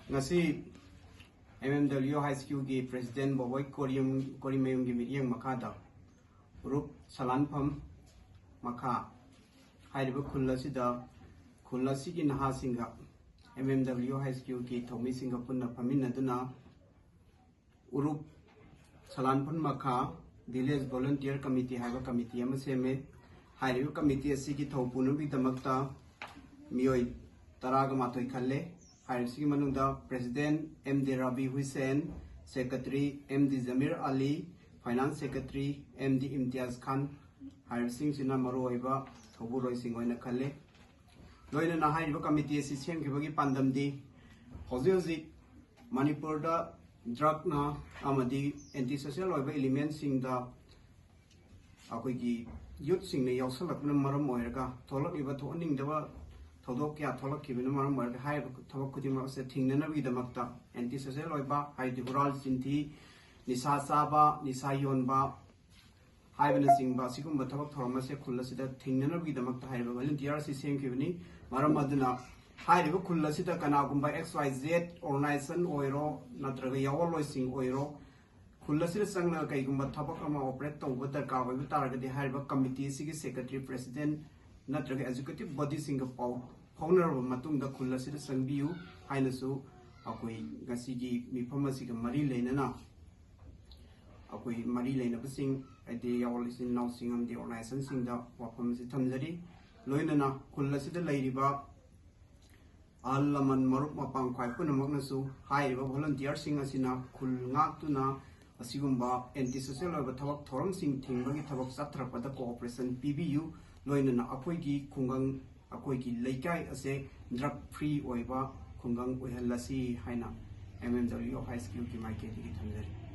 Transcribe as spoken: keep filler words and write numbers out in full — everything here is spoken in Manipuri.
ꯉꯁꯤ ꯑꯦꯝ ꯑꯦꯝ ꯗꯕ꯭ꯂꯤꯎ ꯍꯩꯆ ꯀ꯭ꯌꯨꯒꯤ ꯄ꯭ꯔꯦꯁꯤꯗꯦꯟ ꯕꯣꯕꯣꯏ ꯀꯣꯔꯤꯌꯝ ꯀꯣꯔꯤꯃꯌꯨꯝꯒꯤ ꯃꯤꯠꯌꯦꯡ ꯃꯈꯥꯗ ꯎꯔꯨꯞ ꯁꯂꯥꯟꯐꯝ ꯃꯈꯥ ꯍꯥꯏꯔꯤꯕ ꯈꯨꯜ ꯑꯁꯤꯗ ꯈꯨꯜ ꯑꯁꯤꯒꯤ ꯅꯍꯥꯁꯤꯡꯒ ꯑꯦꯝ ꯑꯦꯝ ꯗꯕ꯭ꯂꯤꯎ ꯍꯩꯆ ꯀ꯭ꯌꯨꯒꯤ ꯊꯧꯃꯤꯁꯤꯡꯒ ꯄꯨꯟꯅ ꯐꯝꯃꯤꯟꯅꯗꯨꯅ ꯎꯔꯨꯞ ꯁꯂꯥꯟꯐꯝ ꯃꯈꯥ ꯚꯤꯂꯦꯖ ꯚꯣꯂꯨꯟꯇꯤꯌꯔ ꯀꯃꯤꯇꯤ ꯍꯥꯏꯕ ꯀꯃꯤꯇꯤ ꯑꯃ ꯁꯦꯝꯃꯦ꯫ ꯍꯥꯏꯔꯤꯕ ꯀꯃꯤꯇꯤ ꯑꯁꯤꯒꯤ ꯊꯧ ꯄꯨꯅꯕꯒꯤꯗꯃꯛꯇ ꯃꯤꯑꯣꯏ ꯇꯔꯥꯒ ꯃꯥꯊꯣꯏ ꯈꯜꯂꯦ꯫ ꯍꯥꯏꯔꯤꯕꯁꯤꯒꯤ ꯃꯅꯨꯡꯗ ꯄ꯭ꯔꯦꯁꯤꯗꯦꯟ ꯑꯦꯝ ꯗꯤ ꯔꯥꯕꯤ ꯍꯨꯏꯁꯦꯟ, ꯁꯦꯀ꯭ꯔꯦꯇꯔꯤ ꯑꯦꯝ ꯗꯤ ꯖꯃꯤꯔ ꯑꯂꯤ, ꯐꯥꯏꯅꯥꯟꯁ ꯁꯦꯀ꯭ꯔꯦꯇꯔꯤ ꯑꯦꯝ ꯗꯤ ꯏꯝꯇꯤꯌꯥꯖ ꯈꯥꯟ ꯍꯥꯏꯔꯤꯕꯁꯤꯡꯁꯤꯅ ꯃꯔꯨꯑꯣꯏꯕ ꯊꯧꯕꯨꯔꯣꯏꯁꯤꯡ ꯑꯣꯏꯅ ꯈꯜꯂꯤ꯫ ꯂꯣꯏꯅꯅ ꯍꯥꯏꯔꯤꯕ ꯀꯃꯤꯇꯤ ꯑꯁꯤ ꯁꯦꯝꯈꯤꯕꯒꯤ ꯄꯥꯟꯗꯝꯗꯤ ꯍꯧꯖꯤꯛ ꯍꯧꯖꯤꯛ ꯃꯅꯤꯄꯨꯔꯗ ꯗ꯭ꯔꯛꯅ ꯑꯃꯗꯤ ꯑꯦꯟꯇꯤ ꯁꯣꯁꯤꯌꯦꯜ ꯑꯣꯏꯕ ꯏꯂꯤꯃꯦꯟꯁꯤꯡꯗ ꯑꯩꯈꯣꯏꯒꯤ ꯌꯨꯠꯁꯤꯡꯅ ꯌꯥꯎꯁꯜꯂꯛꯄꯅ ꯃꯔꯝ ꯑꯣꯏꯔꯒ ꯊꯣꯛꯂꯛꯂꯤꯕ ꯊꯣꯛꯍꯟꯅꯤꯡꯗꯕ ꯊꯧꯗꯣꯛ ꯀꯌꯥ ꯊꯣꯛꯂꯛꯈꯤꯕꯅ ꯃꯔꯝ ꯑꯣꯏꯔꯒ ꯍꯥꯏꯔꯤꯕ ꯊꯕꯛ ꯈꯨꯗꯤꯡꯃꯛ ꯑꯁꯦ ꯊꯤꯡꯅꯅꯕꯒꯤꯗꯃꯛꯇ ꯑꯦꯟꯇꯤ ꯁꯣꯁꯤꯌꯦꯜ ꯑꯣꯏꯕ, ꯍꯥꯏꯗꯤ ꯍꯨꯔꯥꯜ ꯆꯤꯟꯊꯤ, ꯅꯤꯁꯥ ꯆꯥꯕ, ꯅꯤꯁꯥ ꯌꯣꯟꯕ ꯍꯥꯏꯕꯅꯆꯤꯡꯕ ꯑꯁꯤꯒꯨꯝꯕ ꯊꯕꯛ ꯊꯧꯔꯝ ꯑꯁꯦ ꯈꯨꯜ ꯑꯁꯤꯗ ꯊꯤꯡꯅꯅꯕꯒꯤꯗꯃꯛꯇ ꯍꯥꯏꯔꯤꯕ ꯚꯣꯂꯨꯟꯇꯤꯌꯔ ꯑꯁꯤ ꯁꯦꯝꯈꯤꯕꯅꯤ꯫ ꯃꯔꯝ ꯑꯗꯨꯅ ꯍꯥꯏꯔꯤꯕ ꯈꯨꯜ ꯑꯁꯤꯗ ꯀꯅꯥꯒꯨꯝꯕ ꯑꯦꯛꯁ ꯋꯥꯏ ꯖꯦꯠ ꯑꯣꯔꯒꯅꯥꯏꯖꯦꯁꯟ ꯑꯣꯏꯔꯣ ꯅꯠꯇ꯭ꯔꯒ ꯌꯥꯑꯣꯟꯂꯣꯏꯁꯤꯡ ꯑꯣꯏꯔꯣ, ꯈꯨꯜ ꯑꯁꯤꯗ ꯆꯪꯂꯒ ꯀꯩꯒꯨꯝꯕ ꯊꯕꯛ ꯑꯃ ꯑꯣꯄꯔꯦꯠ ꯇꯧꯕ ꯗꯔꯀꯥꯔ ꯑꯣꯏꯕ ꯇꯥꯔꯒꯗꯤ ꯍꯥꯏꯔꯤꯕ ꯀꯃꯤꯇꯤ ꯑꯁꯤꯒꯤ ꯁꯦꯀ꯭ꯔꯦꯇꯔꯤ, ꯄ꯭ꯔꯦꯁꯤꯗꯦꯟ ꯅꯠꯇ꯭ꯔꯒ ꯑꯦꯛꯖꯤꯀ꯭ꯌꯨꯇꯤꯚ ꯕꯣꯗꯤꯁꯤꯡꯒ ꯄꯥꯎ ꯐꯥꯎꯅꯔꯕ ꯃꯇꯨꯡꯗ ꯈꯨꯜ ꯑꯁꯤꯗ ꯆꯪꯕꯤꯌꯨ ꯍꯥꯏꯅꯁꯨ ꯑꯩꯈꯣꯏ ꯉꯁꯤꯒꯤ ꯃꯤꯐꯝ ꯑꯁꯤꯒ ꯃꯔꯤ ꯂꯩꯅꯅ ꯑꯩꯈꯣꯏ ꯃꯔꯤ ꯂꯩꯅꯕꯁꯤꯡ, ꯍꯥꯏꯗꯤ ꯌꯥꯑꯣꯟ ꯏꯆꯤꯟ ꯏꯅꯥꯎꯁꯤꯡ ꯑꯃꯗꯤ ꯑꯣꯔꯒꯅꯥꯏꯖꯦꯁꯟꯁꯤꯡꯗ ꯋꯥꯐꯝ ꯑꯁꯤ ꯊꯝꯖꯔꯤ꯫ ꯂꯣꯏꯅꯅ ꯈꯨꯜ ꯑꯁꯤꯗ ꯂꯩꯔꯤꯕ ꯑꯍꯜ ꯂꯃꯟ, ꯃꯔꯨꯞ ꯃꯄꯥꯡ ꯈ꯭ꯋꯥꯏ ꯄꯨꯝꯅꯃꯛꯅꯁꯨ ꯍꯥꯏꯔꯤꯕ ꯚꯣꯂꯨꯟꯇꯤꯌꯔꯁꯤꯡ ꯑꯁꯤꯅ ꯈꯨꯜ ꯉꯥꯛꯇꯨꯅ ꯑꯁꯤꯒꯨꯝꯕ ꯑꯦꯟꯇꯤ ꯁꯣꯁꯤꯌꯦꯜ ꯑꯣꯏꯕ ꯊꯕꯛ ꯊꯧꯔꯝꯁꯤꯡ ꯊꯤꯡꯕꯒꯤ ꯊꯕꯛ ꯆꯠꯊꯔꯛꯄꯗ ꯀꯣꯑꯣꯄꯔꯦꯁꯟ ꯄꯤꯕꯤꯌꯨ꯫ ꯂꯣꯏꯅꯅ ꯑꯩꯈꯣꯏꯒꯤ ꯈꯨꯡꯒꯪ, ꯑꯩꯈꯣꯏꯒꯤ ꯂꯩꯀꯥꯏ ꯑꯁꯦ ꯗ꯭ꯔꯒ ꯐ꯭ꯔꯤ ꯑꯣꯏꯕ ꯈꯨꯡꯒꯪ ꯑꯣꯏꯍꯜꯂꯁꯤ ꯍꯥꯏꯅ ꯑꯦꯝ ꯑꯦꯝ ꯗꯕ꯭ꯂꯤꯎ ꯍꯩꯆ ꯀ꯭ꯌꯨꯒꯤ ꯃꯥꯏꯀꯩꯗꯒꯤ ꯊꯝꯖꯔꯤ꯫